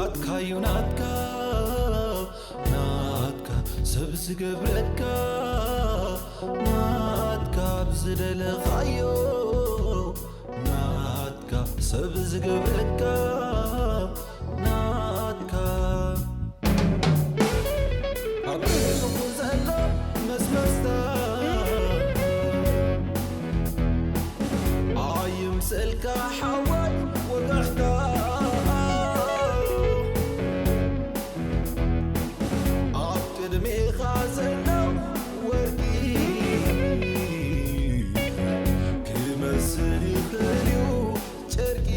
ናትካዩ ናትካ ናትካ ሰብ ዝገብረካ ናትካ ብዝደለኻዮ ናትካ ሰብ ዝገብረካ ናትካ ኣብ ርእሱ ዘሎ መስመስታ ኣይምሰልካ ሓወይ ወጋሕታ ኣብ ቅድሜኻ ዘሎ ወርቂ ክመስል ይኽእል እዩ ጨርቂ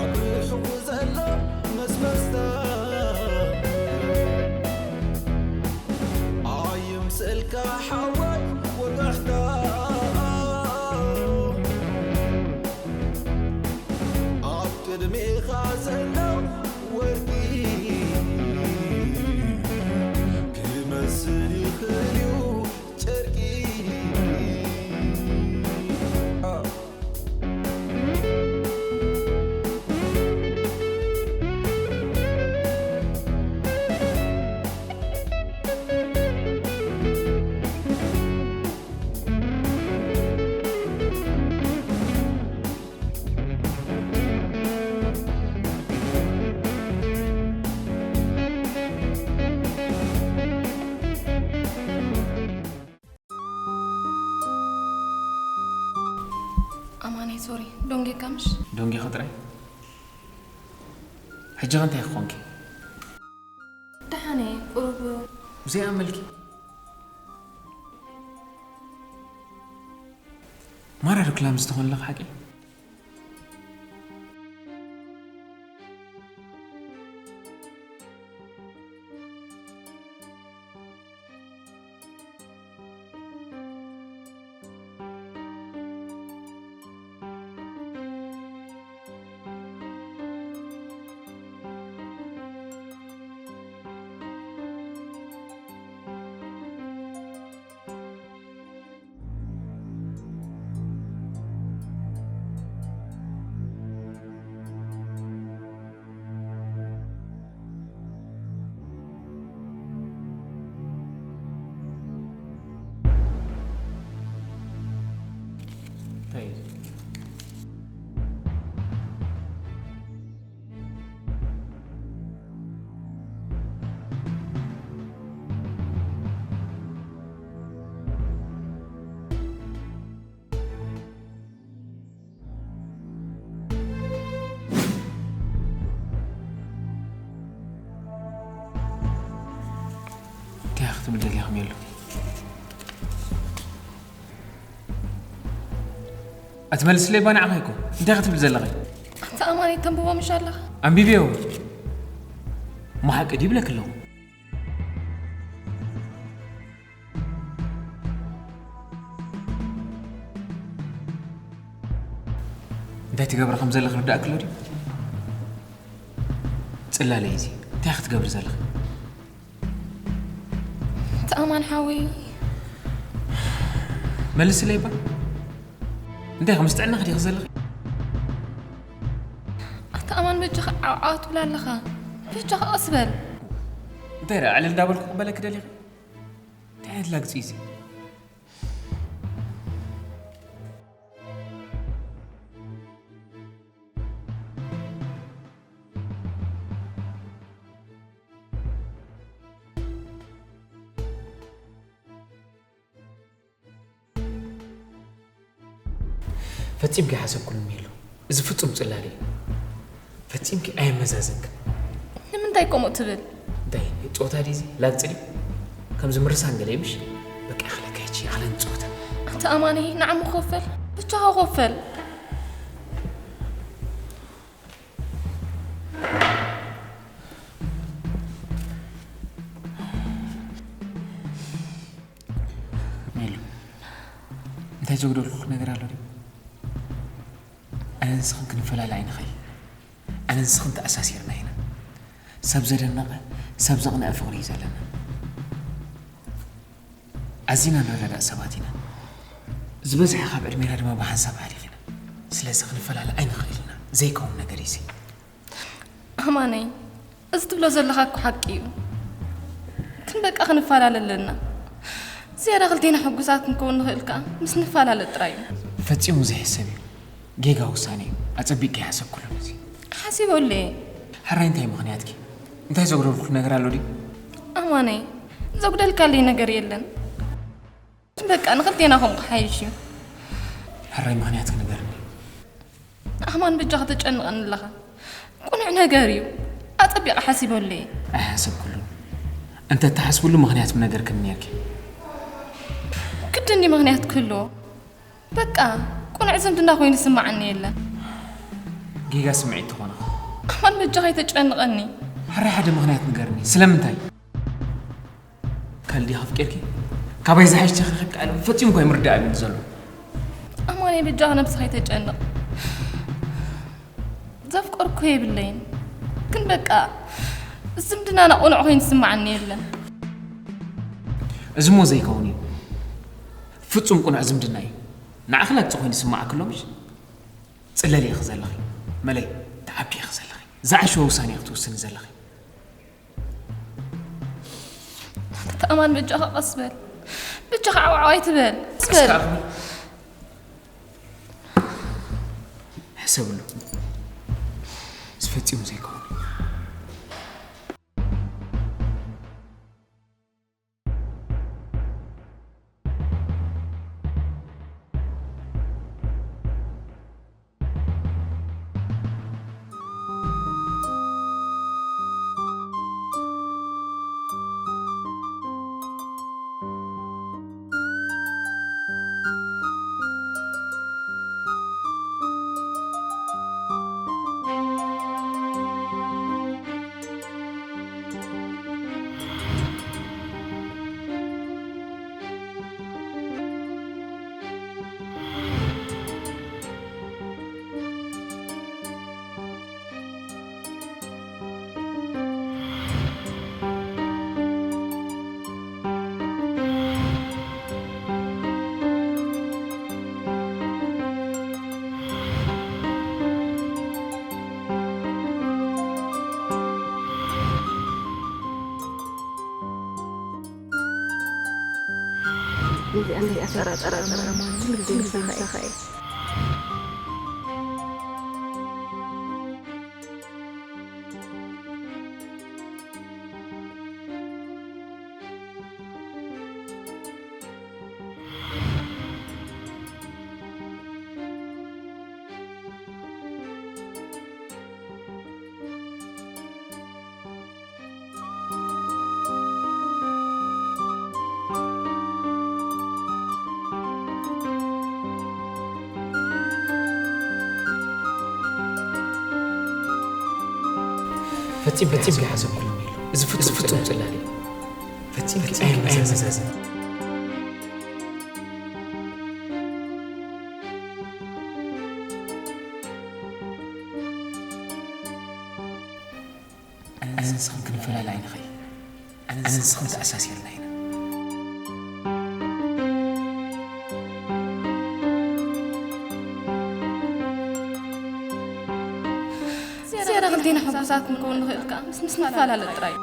ኣብ ርሑቕ ዘሎ መስመስታ ኣይምሰልካ ሓወይ ወጋሕታ ኣብ ቅድሜኻ ዘሎ ወርቂ ክመስል ይኽእል እዩ ጨርቂ ኣማነይ ሶሪ ዶንጌካ ምሽ ደንጊኺ ጥራይ። ሕጂ ኸ እንታይ ክኾንኪ? ደሓነ ቁሩብ ብዘይኣመልኪ ማራ ዶ ክላም ዝተኾንለኽ ሓቂ? እንታይ እዩ? እንታይ ክትብል ደሊኻ ሜሉ? ኣትመልስለይ ባ ንዓኻ እኮ እንታይ ክትብል ዘለኺ? ኣንታ ኣማን ተንብቦ ምሽ ኣለኻ? ኣንቢብዮ። እሞ ሓቂ ድዩ ይብለኪ ኣለኹ። እንታይ ትገብሪ ከም ዘለኺ ርዳእኪ ኣሎ ድዩ? ጽላለይ እዚ እንታይ ክትገብሪ ዘለኺ? ተኣማን ሓወይ። መልስለይ እባ። እንታይ ከም ዝጥዕናኺ ዲኺ ዘለኺ? ኣታ ኣማን በጃኻ ዓውዓው ትብል ኣለኻ። በጃኻ ቀስ በል። እንታይ ደኣ ዕልል እንዳበልኩ ክቕበለኪ ደሊኺ? እንታይ ዓይነት ላግጺ እዚ? ፈጺምኪ ሓሰብኩ ንሜሉ። እዚ ፍጹም ጽላለ እዩ። ፈጺምኪ ኣየመዛዘንክን። ንምንታይ ከምኡ ትብል? እንታይ ጸወታ ድዩ እዚ? ላግጺ ድዩ? ከምዚ ምርሳን ገለ እዩ ምሽ? በቃ ይኽለካ ይቺ ኣኽለን ጸወታ። ኣታ ኣማኒ ንዓሙ ኮፈል። ብቻኻ ኮፈል። ሜሉ፣ እንታይ ዘጉደልኩ ነገር ኣሎ ድዩ? ኣነ ንስኽን ክንፈላለ ኣይንኸይ። ኣነ ንስኽን ተኣሳሲርና ኢና። ሰብ ዘደነቐ፣ ሰብ ዘቕንዐ ፍቕሪ እዩ ዘለና። ኣዚና ንረዳዳእ ሰባት ኢና። ዝበዝሐ ካብ ዕድሜና ድማ ብሓንሳብ ሓሊፍ ኢና። ስለዚ ክንፈላለ ኣይንኽእል ኢና። ዘይከውን ነገር እዩ እዚ። ኣማነይ፣ እዚ ትብሎ ዘለኻ እኮ ሓቂ እዩ። ግን በቃ ክንፈላለ ኣለና። ዝያዳ ክልቴና ሕጉሳት ክንከውን ንኽእል ከኣ ምስ ንፈላለ ጥራይ እዩ። ፈጺሙ ዘይሕሰብ እዩ። ጌጋ ውሳኔ እዩ። ኣጸቢቕኪ ኣይሓሰብኩሉን እዚ። ሓሲበሉ እየ። ሕራይ እንታይ ምኽንያትኪ? እንታይ ዘጉደልኩ ነገር ኣሎ ድዩ? ኣማነይ፣ ዘጉደልካለይ ነገር የለን። በቃ ንኽልቴና ከምኡ ክሓይሽ እዩ። ሕራይ ምኽንያትኪ ንገርኒ። ኣማን በጃኻ ተጨንቐኒ ኣለኻ። ቅኑዕ ነገር እዩ። ኣጸቢቐ ሓሲበሉ እየ። ኣይሓሰብኩሉን። እንተ እትሓስብሉ ምኽንያት ምነገርክኒ ነይርኪ። ግድን ድዩ ምኽንያት ክህልዎ? በቃ ቅኑዕ ዝምድና ኮይኑ ዝስምዓኒ የለን። ጌጋ ስምዒት ትኾንኺ። ኣማን በጃኻ ኣይተጨንቐኒ። ሕራይ ሓደ ምኽንያት ንገርኒ። ስለምንታይ? ካልዲ ኣፍቂርኪ? ካባይ ዝሓይሽ ተረኺብኪ ኣለ ፈጺሙ እኮ ኣይምርዳእ እዩ ዘሎ። ኣማን በጃኻ ነብስኻ ኣይተጨንቕ። ዘፍቀርኩ የብለይን። ግን በቃ ዝምድናና ቅኑዕ ኮይኑ ዝስምዓኒ የለን። እዚ እሞ ዘይከውን እዩ። ፍጹም ቅኑዕ ዝምድና እዩ። ንዓኺ ላግጺ ኮይኑ ዝስምዓኪ ኣሎ ምሽ? ጽለሊ ኢኺ ዘለኺ። መለይ፣ ትዓቢ ኢኺ ዘለኺ። ዝዓሸወ ውሳኔ ኢኺ ትውስኒ ዘለኺ። ኣማን በጃኻ ቀስ በል። በጃኻ ዓው ዓው ኣይትበል። ቀስ በል። እስካ ኣኽብል። ሕሰብሉ። እዚ ፈጺሙ ዘይከውን። ፈጺም ፈጺም ሓሰብኩሎም። እዚ ፍጹም ጽላል እዩ። ፈጺም ኣይመዛዘን። ኣነ ንስኽን ክንፈላለ ኣይንኽእል። ኣነ ንስኽን ተኣሳሲርና ኢና። ዝያዳ ክልቴና ሕጉሳት ክንከውን ንኽእል ከኣ ምስ ንፈላለ ጥራይ እዩ።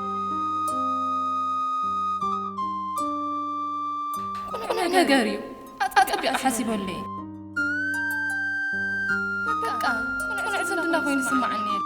ቅኑዕ ነገር እዩ። ኣጸቢቐ ሓሲበሉ እየ። በቃ፣ ቅኑዕ ዝምድና ኮይኑ ይስምዓኒ እየ።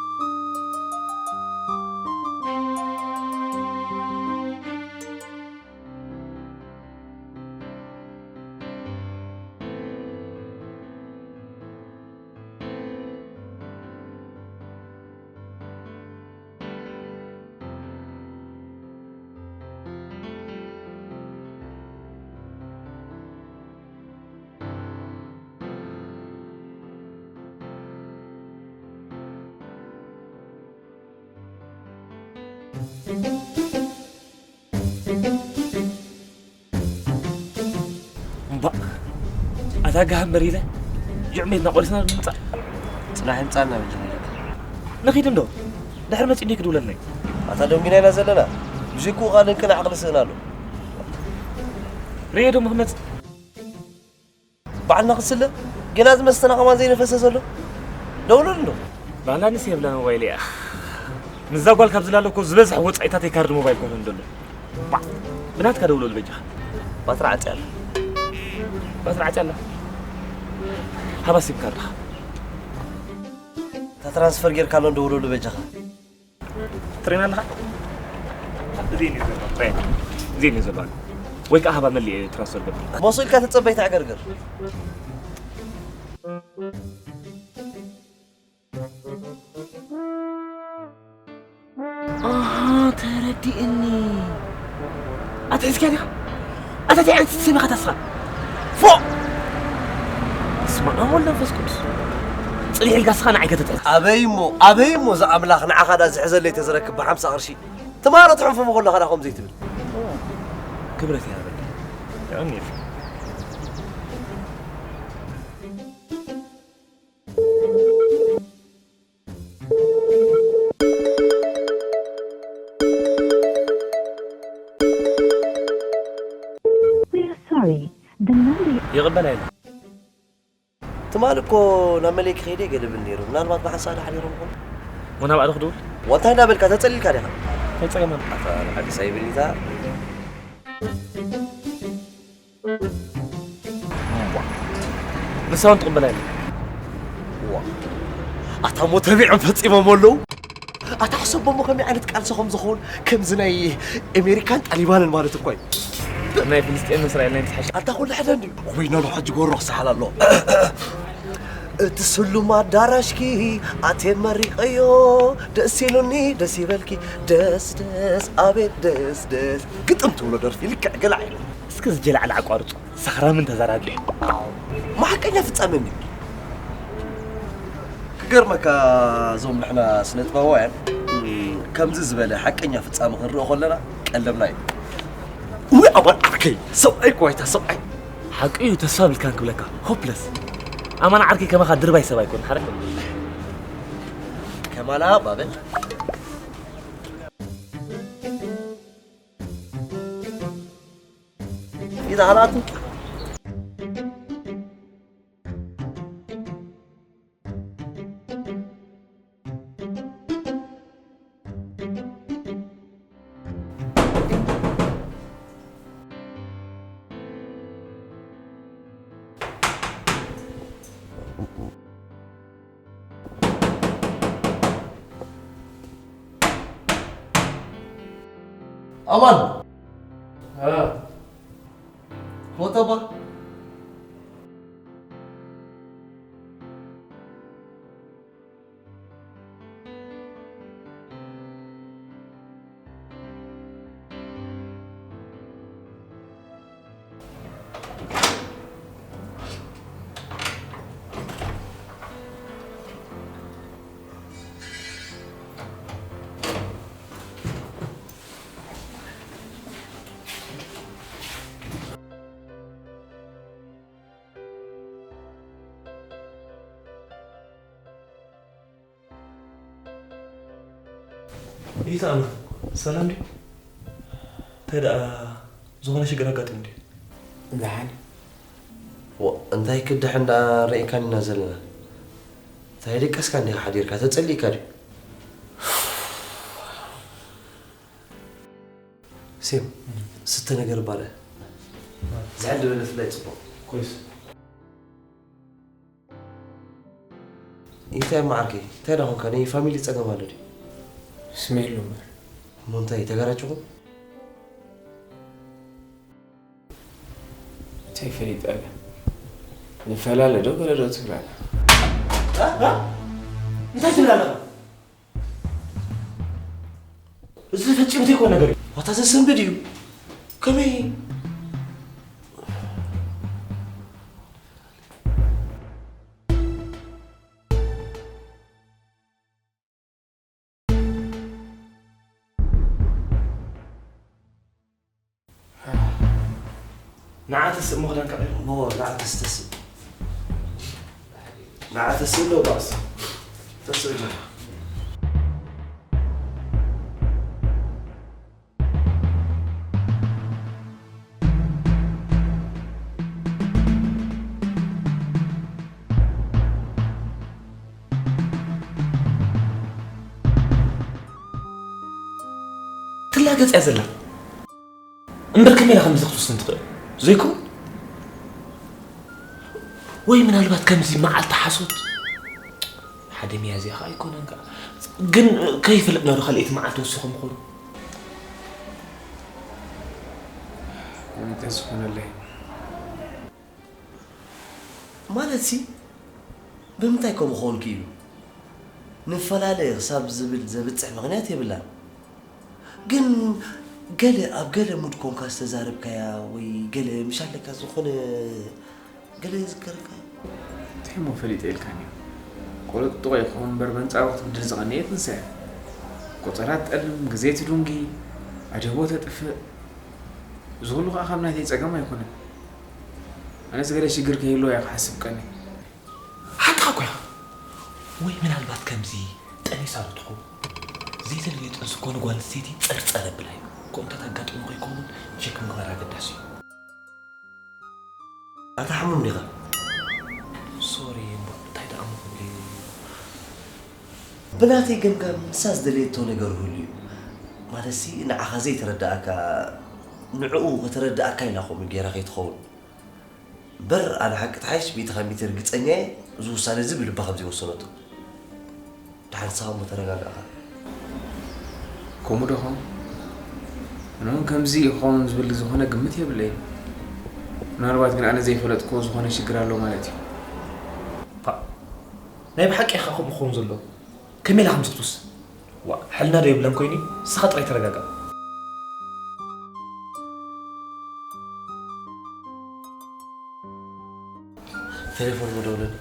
እምባእ፣ ኣታ ጋህ እምበር ኢለ፣ ጅዕሜትና ቆሪስና ንምጻእ። ጽናሕ ይምጻና በጃኻ ኢለካ። ንኺድ እንዶ፣ ድሕሪ መጺኡ እንዶ ክድውለለይ። ኣታ ደንጒና ኢና ዘለና። ብዘይክኡ ቃል እንቅን ዓቕሊ ስእን ኣሎ። ርእየ ዶ ምኽመጽእ? ባዕልና ክስለ? ገና ዝመስተና ከማን ዘይነፈሰ ዘሎ? ደውሉሉ እንዶ። ባላንስ የብላን ሞባይል እያ። ንዛ ጓል ካብ ዝላለ እኮ ዝበዝሕ ወጻኢታት የካርድ ሞባይል ኮይኑ ዘሎ። ባ፣ ብናትካ ደውለሉ በጃኻ። ባትሪ ዓጽያ ኣላ። ባትሪ ዓጽያ ኣላ። ሃባ ሲም ካርድኻ። እታ ትራንስፈር ጌርካ ኣሎ ደውለሉ በጃኻ። ትሬን ኣለኻ? እዚኤን እዩ ዘሎ፣ ትሬን። እዚኤን እዩ ዘሎ። ወይ ከዓ ሃባ መሊእ ትራንስፈር ገብር። መሱ ኢልካ ተጸበይ ተዕገርግር። ኣሃ፣ ተረዲእኒ። ኣታ ሒዝካ ዲኻ? ኣታ እንታይ ዓይነት ሰብ ኢኻ ተስፋ? ፎእ! በስመ ኣብ ወወልድ ወመንፈስ ቅዱስ። ጽኒሕ ኢልካ ስኻ ንዓይ ከተትሕዝ። ኣበይ እሞ፣ ኣበይ እሞ እዛ ኣምላኽ ንዓኻ ደኣ ዝሕዘለይ ተዝረክብ ብሓምሳ ቅርሺ። ትማሮ ትሕንፍፎ ከለኻ ደኣ ከምኡ ዘይትብል። ክብረት ይሃበለይ። የቐንየለይ። We are sorry. The number you ይቕበል ኣይለ። ትማሊ እኮ ናብ መለይ ክኸይደ ገለ ብል ነይሩ። ምናልባት ብሓንሳእ ዶ ሓዲሮም ይኾኑ? ወናብ ኣዶ ክድውል? ዋንታይ እንዳበልካ ተጸሊልካ ዲኻ? እንታይ ጸገም ኣሎ? ኣታ ንዓዲ ሳይብሊታ። ንሳ እውን ትቕበል ኣይለ። ዋ። ኣታ እሞ ተቢዖም ፈጺሞም ኣለዉ። ኣታ ሕሰቦ እሞ ከመይ ዓይነት ቃልሲ ከም ዝኸውን፣ ከምዚ ናይ ኣሜሪካን ጣሊባንን ማለት እኮ እዩ። ናይ ፍልስጤምን እስራኤል ናይ ምትሓሽ። ኣታ ኩሉ ሓደ እንድዩ። ወይ ኖ፣ ኖ፣ ሕጂ ጎሮ ክሰሓል ኣሎ። እቲ ስሉም ኣዳራሽኪ ኣትየ መሪቐዮ፣ ደስ ኢሉኒ፣ ደስ ይበልኪ፣ ደስ ደስ፣ ኣቤት ደስ ደስ። ግጥም ትብሎ ደርፊ ልክዕ ገላዕ ኢሉ። እስኪ እዚ ጀላዕላዕ ኣቋርጾ። ሰኽራምን ተዛራቢ። እሞ ሓቀኛ ፍጻመ እንድዩ። ክገርመካ፣ እዞም ንሕና ስነ ጥበባውያን፣ እም፣ ከምዚ ዝበለ ሓቀኛ ፍጻመ ክንርኢ ከለና ቀለብና እዩ። ውይ፣ ኣማን ዓርከይ፣ ሰብኣይ እኮ ኣይታ ሰብኣይ። ሓቂ እዩ፣ ተስፋ ብልካን ክብለካ፣ ሆፕለስ። ኣማን ዓርከይ ከማኻ ድርባይ ሰብ ኣይኮን፣ ሓረክ። ከማና ባበል። ኢዛ ሃላቱ። ኣማን። እ። ፎቶ እባ። ይታ ኣማን፣ ሰላም ድዩ? እንታይ ደኣ ዝኾነ ሽግር ኣጋጢሙ ድዩ? ደሓን። ዋ፣ እንታይ ክድሕን ደኣ ርኢካን ኢና ዘለና። እንታይ ደቀስካ እንዲኻ ሓዲርካ? ተጸሊእካ ድዩ? ሴም፣ ስተ ነገር ባለ። ዝሕል ዝበለ ፍላይ ጽቡቕ። ኮይስ። እንታይ እሞ ዓርከይ? እንታይ ደኣ ኾንካ? ናይ ፋሚሊ ጸገም ኣሎ ድዩ? ስሜሉ እምበር። እሞ እንታይ ተጋራጭኹም? እንታይ ፈሊጠ ኣለ? ንፈላለ ዶ ገለ ዶ ትብል ኣላ? እ? እ? እንታይ ትብል ኣለኻ? እዚ ፈጺሙ ዘይኮነ ነገር እዩ። ዋታ ዘሰንብድ እዩ። ከመይ? ንዓ ተስእ እሞ ክዳንካ ቀይር። እሞ ንዓ ተስ-፣ ተስእ። ንዓ ተስእ ኣሎ ባእሲ። ተስእ ኣሎ። ገጽ እያ ዘላ። እምበር ከመይ ኢላ ከምዚ ክትውስን ትኽእል? ዘይኮን? ወይ ምናልባት ከምዚ መዓልቲ ሓሶት? ሓደ ሚያዝያ ኸኣ ኣይኮነን ከኣ። ግን ከይፍለጥ ዶ ካልኣይቲ መዓልቲ ወሲኹም ምኾኑ? እንተ ዝኾነለይ። ማለትሲ፣ ብምንታይ ከምኡ ክኸውን ክኢሉ? ንፈላለ ክሳብ ዝብል ዘብጽሕ ምኽንያት የብላን። ግን ገለ ኣብ ገለ ሙድ ኮንካ ዝተዛረብካያ ወይ ገለ ምሽ ኣለካ ዝኾነ ገለ ዝከረካ? እንታይ እሞ ፈሊጠ ኢልካኒ? ቆለጥጦ ይኸውን እምበር በንጻሩ ክትብድል ዝቐነየት ንሳ እያ። ቆጸራ ትጠልም፣ ግዜ ትዱንጊ፣ ኣጀቦ ተጥፍእ። እዚ ኩሉ ከኣ ካብ ናተይ ጸገም ኣይኮነን። ኣነስ ገለ ሽግር ከይህልዎ እያ ክሓስብ ቀንየ። ሓቅኻ እኮ ኢኻ። ወይ ምናልባት ከምዚ ጠኒሳ ዶ ትኸውን? ዘይተደልየ ጥንሲ እኮ ንጓል ኣንስተይቲ ጸርጸር ኣብላ እዩ። ከምኡታት ኣጋጢሙ ከይከውን ቸክ ምግባር ኣገዳሲ እዩ። ኣታ ሕሙም ዲኻ? ሶሪ እምበር እንታይ ደኣ እሞ ክብል እዩ? ብናተይ ገምጋም ንሳ ዝደለየቶ ነገር ይህሉ እዩ። ማለትሲ ንዓኻ ዘይተረድኣካ ንዕኡ ከተረድኣካ ኢላ ከምኡ ገይራ ከይትኸውን። እምበር ኣነ ሓቂ ትሓይሽ ሚእቲ ካብ ሚእቲ ርግጸኛ እየ፣ እዚ ውሳነ እዚ ብልባ ከም ዘይወሰነቶ። ደሓን ንስኻ እሞ ተረጋጋእኻ። ከምኡ ዶ ኸውን? ኣነ እውን ከምዚ ይኸውን ዝብል ዝኾነ ግምት የብለይን። ምናልባት ግን ኣነ ዘይፈለጥክዎ ዝኾነ ሽግር ኣሎ ማለት እዩ። ፓእ፣ ናይ ብሓቂ ኢኻ ከምኡ ክኸውን ዘሎ። ከመይ ኢላ ከምዚ ክትውስን? ዋእ፣ ሕልና ዶ የብለን ኮይኑ? ንስኻ ጥራይ ተረጋጋእ። ቴሌፎን እሞ ደውለኒ።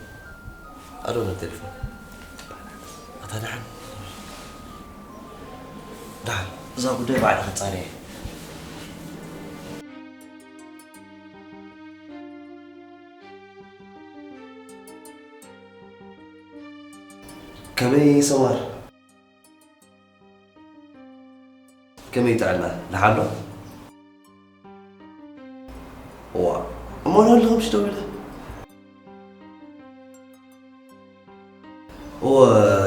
ኣዶ ነቲ ቴሌፎን። ኣታ ደሓን። ደሓን። እዛ ጉዳይ ባዕለ ክጻረየ። ከመይ ሰዋር? ከመይ ጥዕና? ደሓን ዶ? እዋ፣ እሞ ንህሉ ከምሽ ደው ኢለ። እወ፣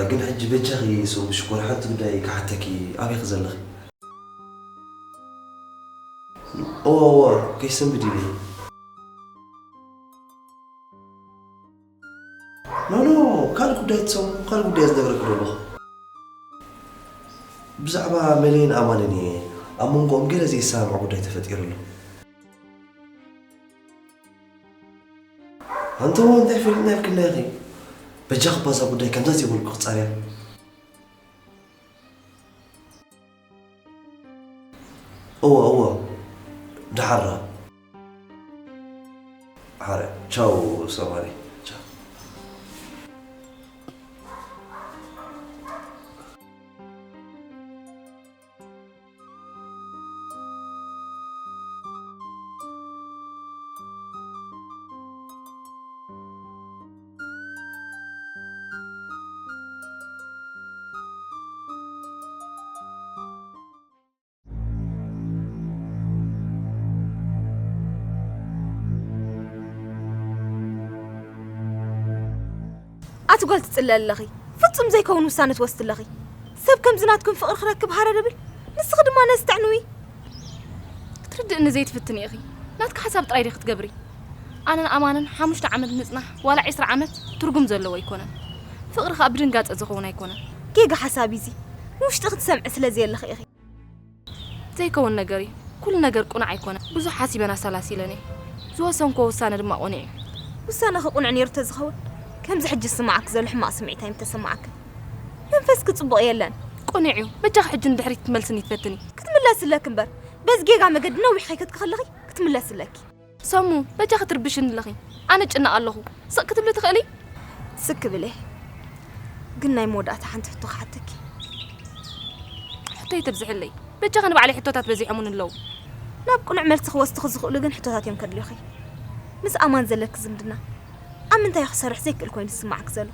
ግን ሕጂ በጃኺ ስሙ ሽኮር ሓንቲ ጉዳይ ክሓተኪ፣ ኣበይ ዘለኺ? እወ፣ እወ፣ ከይሰንብድ ኢለ። ኖ፣ ኖ፣ ካልእ ጉዳይ ትሰሙ፣ ካልእ ጉዳይ ዝነግረኪ ዘለኹ። ብዛዕባ መለይን ኣማንን እየ፣ ኣብ መንጎኦም ገለ ዘይሰማማዕ ጉዳይ ተፈጢሩ ኣሎ። ኣንተ እንታይ ፈሊጥና ኢልክና ኢኺ? በጃኺ እባ እዛ ጉዳይ ከምዛ ዘይበልኩ ክጻርያ። እወ፣ እወ። ደሓራ። ሓረ። ቻው ሰማሪ። ቻው። ኣቲ ጓል ትጽልኢ ኣለኺ፣ ፍጹም ዘይከውን ውሳነ ትወስዲ ኣለኺ። ሰብ ከምዚ ናትኩም ፍቕሪ ክረክብ ሃረ ደብል፣ ንስኺ ድማ ነዚ ተዕንዊ። ክትርድእኒ ዘይትፍትኒ ኢኺ። ናትኪ ሓሳብ ጥራይ ዲኺ ክትገብሪ? ኣነን ኣማንን ሓሙሽተ ዓመት ምጽናሕ ዋላ ዕስራ ዓመት ትርጉም ዘለዎ ኣይኮነን። ፍቕሪ ኸኣ ብድንጋጸ ዝኸውን ኣይኮነን። ጌጋ ሓሳብ እዩ እዚ። ንውሽጢ ክትሰምዒ ስለ ዘየለኺ ኢኺ። ዘይከውን ነገር እዩ። ኩሉ ነገር ቁኑዕ ኣይኮነን። ብዙሕ ሓሲበን ኣሰላሲለን እየ። ዝወሰንክዎ ውሳነ ድማ ቁኑዕ እዩ። ውሳነኺ ቁኑዕ ነይሩ ተዝኸውን፣ ከምዚ ሕጂ ዝስምዓኪ ዘሎ ሕማቕ ስምዒት ኣይምተሰምዓክን። መንፈስኪ ጽቡቕ የለን። ቁኑዕ እዩ። በጃኺ ሕጂ ንድሕሪት ክትመልስኒ ትፈትኒ። ክትምለሲ ኣለኪ እምበር፣ በዚ ጌጋ መገዲ ነዊሕ ከይከድኪ ከለኺ ክትምለሲ ኣለኪ። ሰሙ፣ በጃኺ ትርብሽኒ ኣለኺ። ኣነ እጭነቕ ኣለኹ። ስቕ ክትብሊ ትኽእሊ? ስክ ክብል እየ። ግን ናይ መወዳእታ ሓንቲ ሕቶ ክሓተኪ። ሕቶይ ተብዝሕለይ። በጃኺ ንባዕለይ ሕቶታት በዚሖምኒ ኣለዉ። ናብ ቅኑዕ መልሲ ክወስዱኺ ዝኽእሉ ግን ሕቶታት እዮም ከድልዩኺ። ምስ ኣማን ዘለኪ ዝምድና ኣብ ምንታይ ክሰርሕ ዘይክእል ኮይኑ ዝስምዓኪ ዘሎ?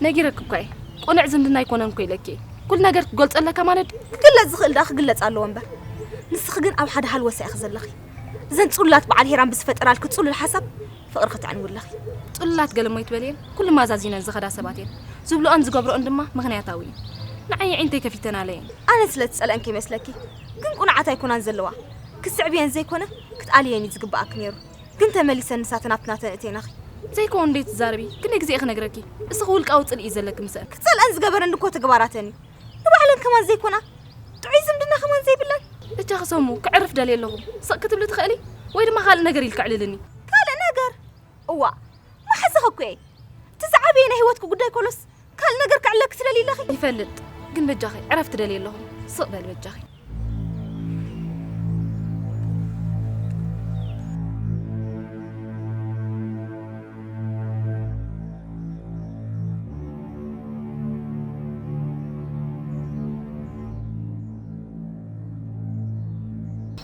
ነጊረኪ እኳ እየ። ቅኑዕ ዝምድና ኣይኮነን እኮ ኢለኪ እየ። ኩሉ ነገር ክትገልጾ ኣለካ ማለት ድዩ? ክግለጽ ዝኽእል ደኣ ክግለጽ ኣለዎ እምበር። ንስኺ ግን ኣብ ሓደ ሃልወሳ ኢኺ ዘለኺ። እዘን ጽሉላት በዓል ሄራን ብዝፈጠራልኪ ጽሉል ሓሳብ ፍቕሪ ከተዕንዊ ኣለኺ። ጽሉላት ገለ እሞ ኣይትበልየን፣ ኩሉ ማዛዚነን ዝኸዳ ሰባት እየን። ዝብልኦን ዝገብርኦን ድማ ምኽንያታዊ እዩ። ንዓይ ኣዒንተይ ከፊተን ኣለየን። ኣነ ስለ ትጸልአን ከይመስለኪ፣ ግን ቁኑዓት ኣይኮናን ዘለዋ። ክትስዕብየን ዘይኮነ ክትኣልየን እዩ ዝግብኣኪ ነይሩ። ግን ተመሊሰን ንሳተን ኣብቲ ናተን እተናኺ። ዘይከውን እንዴት ትዛረቢ? ክንደይ ግዜ ክነግረኪ? እስኺ ውልቃዊ ጽልኢ እዩ ዘለኪ ምስአን። ክጸልአን ዝገበረን እኮ ተግባራተን እዩ። ንባዕለን ከማን ዘይኮና፣ ጥዑይ ዝምድና ከማን ዘይብለን። ብቻ ክሰሙ ክዕርፍ ደልየ ኣለኹ። ስቕ ክትብሊ ትኽእሊ? ወይ ድማ ካልእ ነገር ኢልኪ ኣዕልልኒ። ካልእ ነገር? እዋ፣ መሓዛኺ እኮ እየ። እቲ ዝዓበየ ናይ ህይወትኪ ጉዳይ ኮሎስ፣ ካልእ ነገር ከዕልለኪ ትደልዪ ኣለኺ? ይፈልጥ፣ ግን በጃኺ ዕረፍቲ ደልየ ኣለኹ። ስቕ በሊ በጃኺ።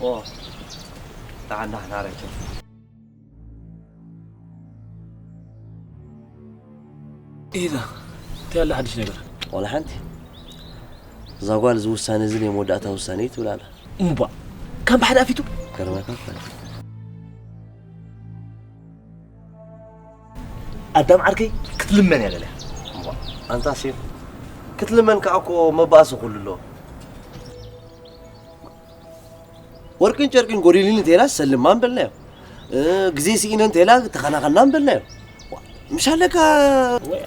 ኦ፣ ደሓን ደሓን፣ ኣረኪ። ኢዛ፣ እንታይ ኣላ ሓድሽ ነገር? ዋላ ሓንቲ። እዛ ጓል፣ እዚ ውሳነ እዚ ናይ መወዳእታ ውሳነ እዩ ትብል ኣላ። እምቧ፣ ከም ብሓደ ኣፊቱ? ገርመካ እኮ። ኣዳም ዓርከይ፣ ክትልመን እያ ደልያ። እምቧ፣ ኣንታ ሴፍ፣ ክትልመን ከኣ እኮ መባእሲ ኩሉ ኣለዎ። ወርቅን ጨርቅን ጎዲሉኒ እንተኢላ ሰልማ ምበልናዮ። እ፣ ግዜ ስኢነ እንተኢላ ተኸናኸና ምበልናዮ። ዋ፣ ምሽ ኣለካ። ወይ፣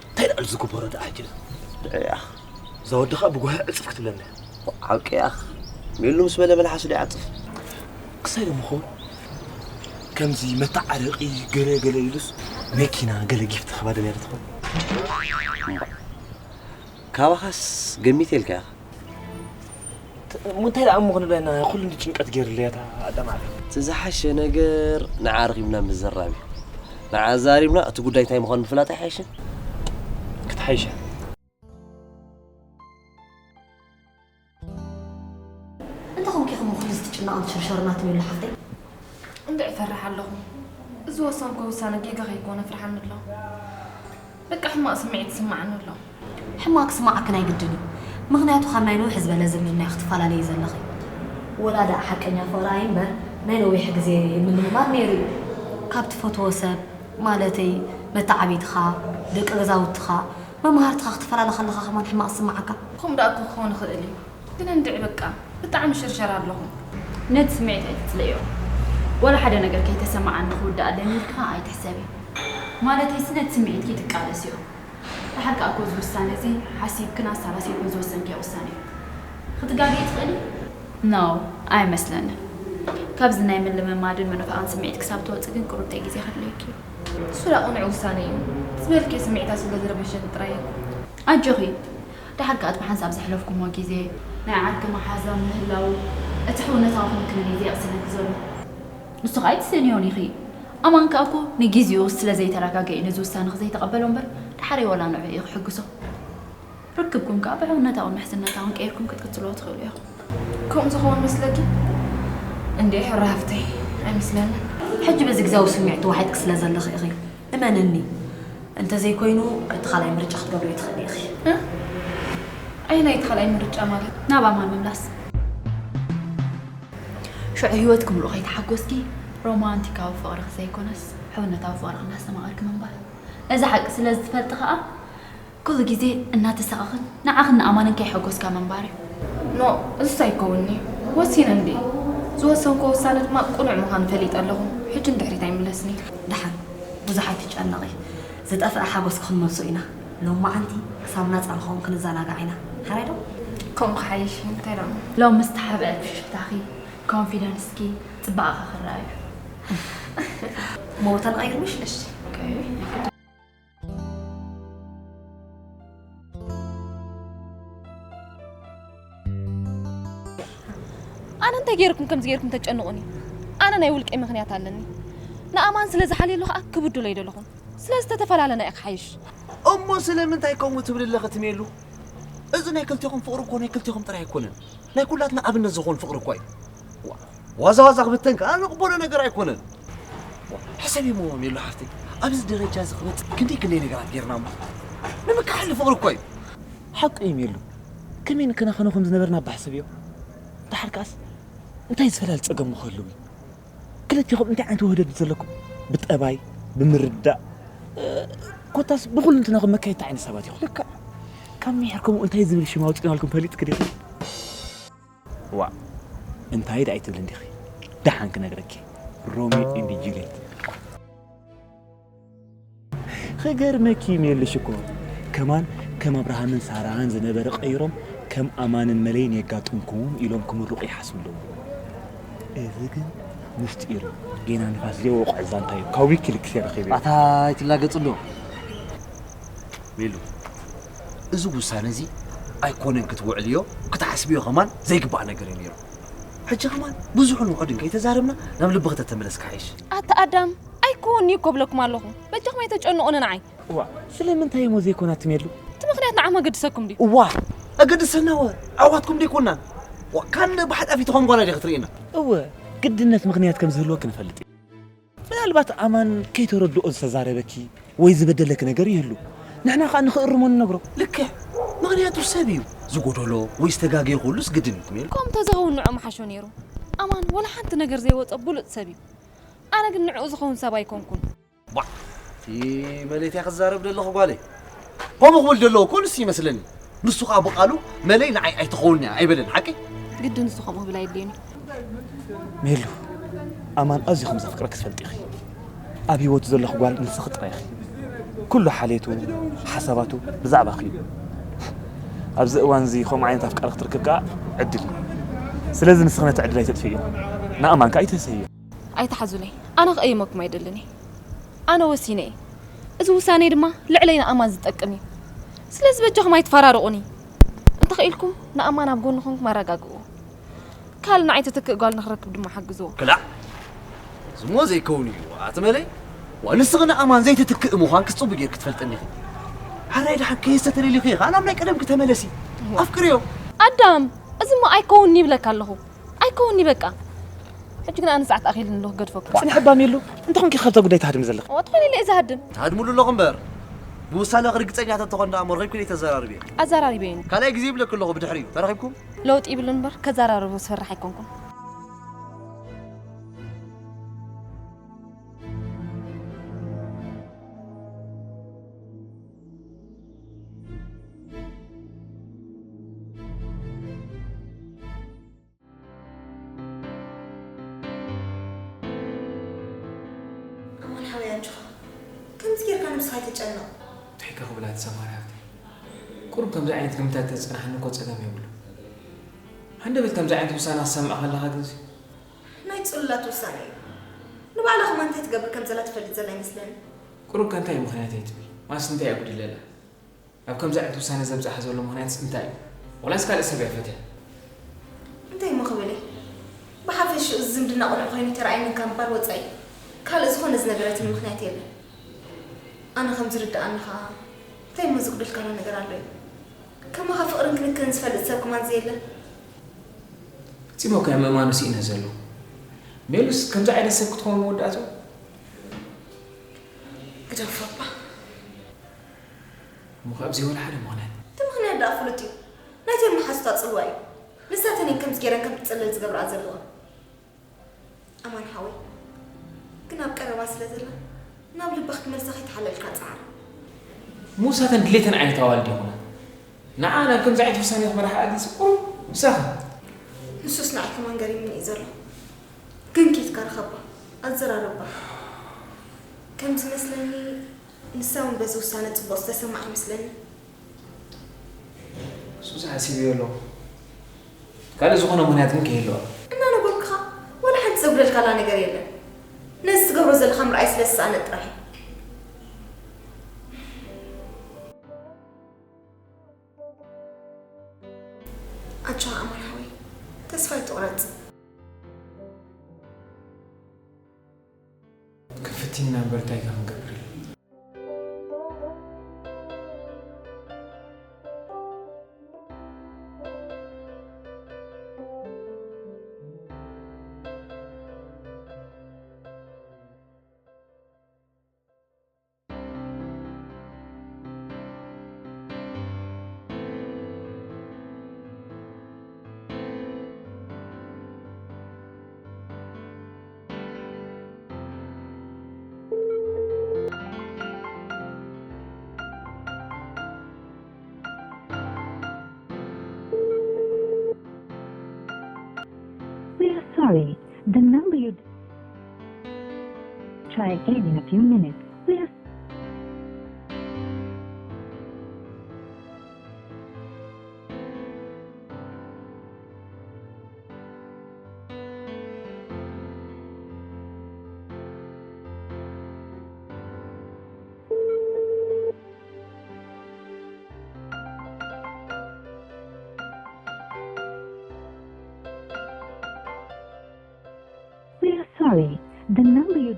እንታይ ደኣ ዝግበሮ ደኣ ሕጂ? ድዕያ። እዛ ወድኻ ብጓሂ ዕጽፍ ክትብለና። ሓቂ ያኽ። ሜሉ ምስ በለ መልሓሱ ዶ ይዓጽፍ? ክሳይ ዶ ምኸውን? ከምዚ መተዓረቂ ገለ ገለ ኢሉስ መኪና ገለ ጊፍት ክባ ደልያ ዶ ትኸውን? ካባኻስ ገሚተ ኢልካ ኢኻ። ት-፣ እሞ እንታይ ደኣ እሞ ክንብለና፣ ኩሉ እንዲ ጭንቀት ገይሩለይ እታ ኣዳም ዓርከይ። እቲ ዝሓሸ ነገር ንዓ ኣርኺብና ምዝራብ እዩ። ንዓ ኣዛሪብና እቲ ጉዳይ እንታይ ምዃኑ ምፍላጥ ኣይሓይሽን? ክትሓይሽ እያ። እንታይ ኮንኪ ኢኹም ኩሉ እዚ ትጭነቕን ትሽርሸርን ኣቲ ሜሉ ሓፍተይ? እንድዒ እፈርሕ ኣለኹ። እዚ ዝወሰንኩ ውሳነ ጌጋ ከይኮነ ፍርሓኒ ኣሎ። በቃ ሕማቕ ስምዒት ይስምዓኒ ኣሎ። ሕማቕ ክስምዓክን ኣይግድን እዩ። ምኽንያቱ ካብ ናይ ነውሒ ዝበለ ዝምድና ኢኺ ክትፈላለዪ ዘለኺ። ወላ ደኣ ሓቀኛ ፍቕሪ ኣዩ እምበር ናይ ነዊሕ ግዜ ምልምማድ ነይሩ እዩ። ካብ ትፈትዎ ሰብ፣ ማለተይ መተዓብይትኻ፣ ደቂ ገዛውትኻ፣ መማህርትኻ ክትፈላለ ከለኻ ከማን ሕማቕ ዝስምዓካ። ከምኡ ደኣ እኮ ክኸውን ይኽእል እዩ። ግን እንድዒ በቃ ብጣዕሚ ሽርሸር ኣለኹ። ነቲ ስምዒት ኣይትጽልእዮ። ወላ ሓደ ነገር ከይተሰማዓኒ ክውዳእ ኣለኒ ኢልካ ኣይትሕሰቢ። ማለተይሲ ነቲ ስምዒትኪ ትቃለስዮ። ደሓር ከኣ እኮ እዚ ውሳነ እዚ ሓሲብክን ኣሰላሲልክን ዝወሰንክዮ ውሳነ እዩ። ክትጋገዪ ትኽእሊ? ኖ፣ ኣይመስለንን። ካብዚ ናይ ምልምማድን ምንፋቕን ስምዒት ክሳብ ትወጺ ግን ቁሩብ ግዜ ከድልየኪ እዩ። እሱ ደኣ ቅኑዕ ውሳነ እዩ። ዝበልክዮ ስምዒታት ስለ ዝረበሸኒ ጥራይ እዩ። ኣጆኺ፣ ደሓር ከኣ እቲ ብሓንሳብ ዘሕለፍኩሞ ግዜ፣ ናይ ዓርኪ መሓዛ ምህላው፣ እቲ ሕውነታዊ ክንክን እዩ ዘየቕስነኪ ዘሎ። ንሱ ከኣ ኣይትስእንዮን ኢኺ። ኣማን ከኣ እኮ ንግዜኡ ስለ ዘይተረጋገ እዩ ነዚ ውሳነኺ ዘይተቐበሎ እምበር፣ ደሓር ወላ ንዕኡ እዩ ክሕግዞ። ርክብኩም ከኣ ብሕውነታውን ምሕዝነታውን ቀይርኩም ክትቅጽልዎ ትኽእሉ ኢኹም። ከምኡ ዝኸውን መስለኪ? እንዴ፣ ሕራ ሃፍተይ፣ ኣይመስለንን። ሕጂ በዚ ግዜያዊ ስምዒት ተዋሒጥኪ ስለ ዘለኺ ኢኺ። እመንኒ፣ እንተዘይኮይኑ፣ እቲ ካልኣይ ምርጫ ክትገብርዮ ትኽእሊ ኢኺ። እ? ኣየናይ እቲ ካልኣይ ምርጫ ማለት? ናብ ኣማን ምምላስ። ሽዑ ህይወትኪ ምሉእ ከይተሓጎስኪ፣ ሮማንቲካዊ ፍቕርኺ ዘይኮነስ፣ ሕውነታዊ ፍቕርኺ እናስተማቐርኪ ምንባር። ነዚ ሓቂ ስለ ዝትፈልጢ ከኣ፣ ኩሉ ግዜ እናተሳቐኽን ንዓኽን ንኣማንን ከይሐጎስካ ምንባር እዩ። ኖ፣ እሱስ ኣይከውንን'ዩ። ወሲነ እንድየ። ዝወሰንክዎ ውሳነ ድማ ቅኑዕ ምዃኑ ፈሊጠ ኣለኹ። ሕጂ ንድሕሪት ኣይምለስን'የ። ደሓን፣ ብዙሕ ኣይትጨነቒ። ዝጠፍአ ሓጎስኪ ክንመልሶ ኢና። ሎማዓንቲ ክሳብ ናጻ ንኸውን ክንዘናጋዕ ኢና። ሓራይ ዶ? ከምኡ ክሓይሽ እዩ። እንታይ ደኣ? ሎሚ ዝተሓብአ ፍሽኽታኺ፣ ኮንፊደንስኪ፣ ጽባቐኺ ክረኣዩ። ሞተን ኣይርምሽ? እሺ። ኦኬ። ኣነ እንታይ ገይርኩም ከምዚ ገይርኩም ተጨንቑኒ? ኣነ ናይ ውልቀይ ምኽንያት ኣለኒ። ንኣማን ስለ ዝሓልየሉ ኸኣ ክብድሎ ኣይደለኹን። ስለዚ ተተፈላለና እየ ክሓይሽ። እሞ ስለምንታይ ከምኡ ትብሊ ኣለኺ ትሜሉ? እዚ ናይ ክልቴኹም ፍቕሪ እኮ ናይ ክልቴኹም ጥራይ ኣይኮነን። ናይ ኩላትና ኣብነት ዝኾን ፍቕሪ እኳ እዩ። ዋ-፣ ዋዛ ዋዛ ክብተን ከኣ ንቕበሎ ነገር ኣይኮነን። ዋ፣ ሕሰቢ እሞ ሜሉ ሓፍተይ፣ ኣብዚ ደረጃ እዚ ክበጽሕ ክንደይ ክንደይ ነገራት ጌርና እሞ። ንምክሓል ፍቕሪ እኮ እዩ። ሓቁ እዩ ሜሉ። ከመይ ንከናኸኖ ከም ዝነበርና እባ ሕሰብዮ። ደሓር ከኣስ እንታይ ዝፈላሊ ጸገም ምኸሉ እዩ? ክልቴኹም እንታይ ዓይነት ውህደት ዘለኩም? ብጠባይ፣ ብምርዳእ፣ እ፣ ኮታስ ብኹልንትናኹም መካየድቲ ዓይነት ሰባት ኢኹም። ልክዕ። ካብ ምሒር ከምኡ እንታይ ዝብል ሽም ኣውፂእናልኩም ፈሊጥክ ዲኺ? ዋ እንታይ ደኣ ኣይትብልን ዲኺ? ደሓን ክነግረኪ። ሮሚዮ ኤንድ ጁልየት። ክገርመኪ ሜልሽ እኮ ከማን ከም ኣብርሃምን ሳራን ዝነበረ ቀይሮም ከም ኣማንን መለይን የጋጥምኩም ኢሎም ክምርቑ ይሓስቡ ኣለዉ። እዚ ግን ምስጢር እዩ። ጌና ንፋስ ዘይወቕዖ ዛንታ እዩ። ካብ ዊኪሊክስ እየ ረኺበዮ። ኣታ ኣይትላገጽ ኣሎ። ሜሉ፣ እዚ ውሳነ እዚ ኣይኮነን ክትውዕልዮ ክትሓስብዮ ከማን ዘይግባእ ነገር እዩ ነይሩ። ሕጂ ከማን ብዙሕን ውሑድን ከይተዛረብና ናብ ልብኺ ተተመለስካ ሓይሽ። ኣታ ኣዳም፣ ኣይኮን እኮ ብለኩም ኣለኹ። በጃኹም ኣይተጨንቑኒ ንዓይ። እዋ፣ ስለምንታይ እሞ ዘይኮና ትሜሉ? እቲ ምኽንያት ንዓኹም ኣገድሰኩም ድዩ? እዋ፣ ኣገድሰና ወ፣ ዓዋትኩም ደይኮናን። ዋ፣ ካልእ ብሓጣፊት ትኾን ጓል እያ ክትርእየና። እወ፣ ግድነት ምኽንያት ከም ዝህልወኪ ንፈልጥ ኢና። ምናልባት ኣማን ከይተረድኦ ዝተዛረበኪ ወይ ዝበደለኪ ነገር ይህሉ። ንሕና ኸኣ ንኽእርሞ ንነግሮ። ልክዕ። ምኽንያቱ ሰብ እዩ። ዝጎደሎ ወይ ዝተጋገየ ኩሉስ ግድን እዩ ትሜሉ። ከምኡ እንተዝኸውን ንዕኡ ምሓሾ ነይሩ። ኣማን ወላ ሓንቲ ነገር ዘይወጾ ብሉጽ ሰብ እዩ። ኣነ ግን ንዕኡ ዝኸውን ሰብ ኣይኮንኩን። ቧዕ! እቲ መለይ እንታይ ክዛረብ ደለኹ ጓለይ? ከምኡ ክብል ደለዎ እኮ ንሱ ይመስለኒ። ንሱ ኸኣ ብቓሉ መለይ ንዓይ ኣይትኸውን እያ ኣይበለን፣ ሓቂ? ግዲ ንሱ ከምኡ ክብል ኣየድልዮን እዩ። ሜሉ፣ ኣማን ኣዝዩ ከም ዘፍቅረኪ ትፈልጢ ኢኺ። ኣብ ህይወቱ ዘለኹ ጓል ንስኺ ጥራይ ኢኺ። ኩሉ ሓልየቱ፣ ሓሳባቱ ብዛዕባኺ እዩ። ኣብዚ እዋን እዚ ከምኡ ዓይነት ኣፍቃሪ ክትርክብ ከኣ ዕድል እዩ። ስለዚ ንስኺ ነቲ ዕድል ኣይተጥፍእዮ። ንኣማን ከኣ ኣይትህሰዮ። ኣይትሓዙለይ። ኣነ ክቕይመኩም ኣይደልን እየ። ኣነ ወሲነ እየ። እዚ ውሳነይ ድማ ልዕለይ ንኣማን ዝጠቅም እዩ። ስለዚ በጃኹም ኣይትፈራርቑኒ። እንተኽኢልኩም ንኣማን ኣብ ጎኒ ኮንኩም ኣረጋግእዎ። ካልእ ንዓይ ትትክእ ጓል ንኽረክብ ድማ ሓግዝዎ። ክላእ! እዚ እሞ ዘይከውን እዩ። ኣቲ መለይ፣ ዋ ንስኺ ንኣማን ዘይትትክእ ምዃንኪ ጽቡቕ ጌርኪ ትፈልጥኒ ኢኺ። ሓራይ ደሓን ከየሰተለሊኺ ኢኻ ናብ ናይ ቀደምኪ ተመለሲ። ኣፍቅርዮ። ኣዳም፣ እዚ እሞ ኣይከውን'ዩ ይብለካ ኣለኹ። ኣይከውን'ዩ በቃ። ሕጂ ግን ኣነ ሰዓት ኣኺሉኒ ኣለኹ፣ ክገድፈኩም። ጽንሒ እባ ሜሉ፣ እንተኾንኪ ካብዛ ጉዳይ ትሃድሚ ዘለኺ። እዋ፣ ትኾኒ ኢለ እየ ዝሃድም። ትሃድምሉ ኣለኹ እምበር። ብውሳነኺ ርግጸኛ ተትኾን ደኣ እሞ ረኺብኪ ደይተዘራርብዮ። ኣዘራሪበ እየ። ካልኣይ ግዜ ይብለኪ ኣለኹ ብድሕሪኡ። ተረኺብኩም? ለውጢ ይብልን እምበር ከዘራርቦ ዝፈርሕ ኣይኮንኩን። ኣማን ሓወይ ኣጆኻ፣ ከምዚ ጌርካ ነብስኻ ኣይተጨንቕ። እንታይ ከኽብላ ትሰማር ሃብተይ? ቁሩብ ከምዚ ዓይነት ግምታት ተዝጸናሕኒ እኮ ጸገም የብሉን። ሃንደበት ከምዚ ዓይነት ውሳነ ክሰምዕ ከለኻ ግንሲ ናይ ጽሉላት ውሳነ እዩ። ንባዕላ ከማን እንታይ ትገብር ከም ዘላ ትፈልጥ ዘላ ይመስለኒ። ቁሩብ ከ እንታይ እዩ ምኽንያተይ ትብል? ማለትስ እንታይ እየ ኣጉዲለላ? ኣብ ከምዚ ዓይነት ውሳነ ዘብጽሓ ዘሎ ምኽንያትስ እንታይ እዩ? ዋላስ ካልእ ሰብ እያ ፈትያ? እንታይ እሞ ክብል እየ? ብሓፈሽኡ እዚ ዝምድና ቁኑዕ ኮይኑ ኣይተራእየንን ካብ ምባል ወጻኢ ካልእ ዝኾነ ዝነገረትኒ ምኽንያት የለን። ኣነ ከም ዝርድኣኒ ኸኣ እንታይ እሞ ዝጉደልካና ነገር ኣሎ እዩ? ከማኻ ፍቕርን ክንክንን ዝፈልጥ ሰብ ከማን ዘየለ። ፈጺሙ እኮ እየ ምእማኑ ስኢነ ዘለኹ። ሜሉስ ከምዚ ዓይነት ሰብ ክትኸውን መወዳእትኡ? ግደፎ እባ። እሞ ካብ ዘይወላ ሓደ ምኽንያት። እቲ ምኽንያት ደኣ ፍሉጥ እዩ። ናይተን መሓዙታ ጽልዋ እዩ። ንሳተን እየን ከምዚ ገይረን ከም ትጽለል ዝገብርኣ ዘለዋ። ኣማን ሓወይ፣ ግን ኣብ ቀረባ ስለ ዘላ ናብ ልባ ክትመልሳ ከይተሓለልካ ጽዓር። ምሳተን ድሌተን ዓይነት ኣዋልድ ይኹና። ንዓ ናብ ከምዚ ዓይነት ውሳኔ ክመርሓ ኣግልጺ ቁሩብ ምሳኻ። ንሱስ ንዓይ ከማን ገሪሙኒ እዩ ዘሎ። ግን ኬድካ ርኸባ፣ ኣዘራርባ። ከም ዝመስለኒ ንሳ እውን በዚ ውሳነ ጽቡቕ ዝተሰምዓ ይመስለኒ። እሱስ ሓሲበዮ ኣለኹ። ካልእ ዝኾነ ምኽንያት ግን ከይህልዋ። እናነገርኩኻ ዋላ ሓንቲ ዘጉደልካላ ነገር የለን። ነዚ ትገብሮ ዘለኻ ምርኣይ ስለ ዝሰኣነት ጥራሕ እዩ። ኣጆኻ ኣማን ሓወይ፣ ተስፋ ኣይትቑረጽ። ክንፍትን ኢና እምበር እንታይ ኢና ክንገብር? Again in a few minutes. Please. We are sorry. The number you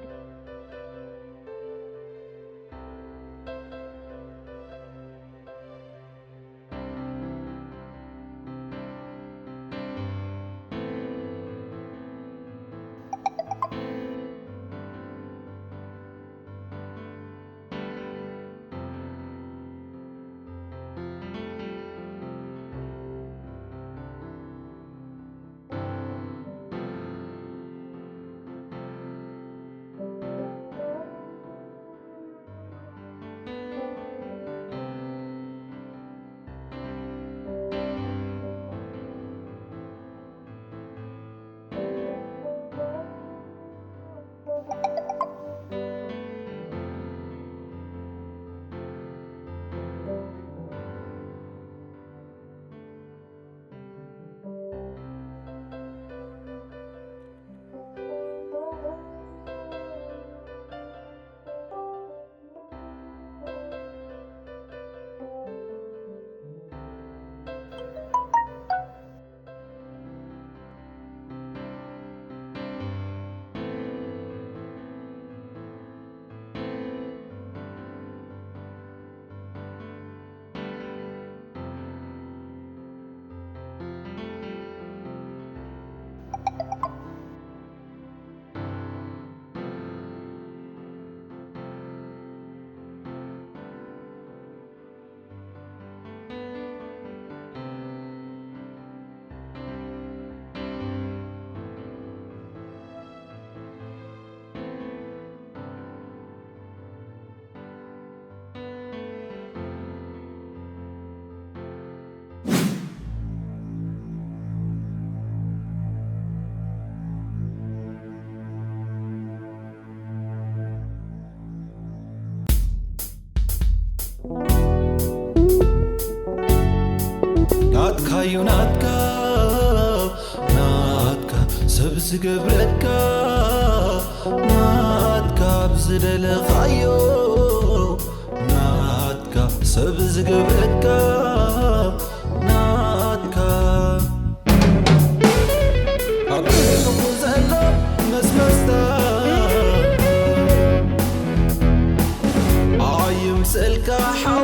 ናትካዩ ናትካ፣ ናትካ ሰብ ዝገብረካ፣ ናትካ ብዝደለኻዮ፣ ናትካ ሰብ ዝገብረካ፣ ናትካ ኣብ ልቡ ዘሎ መስመስታ ኣይምሰልካ ሓ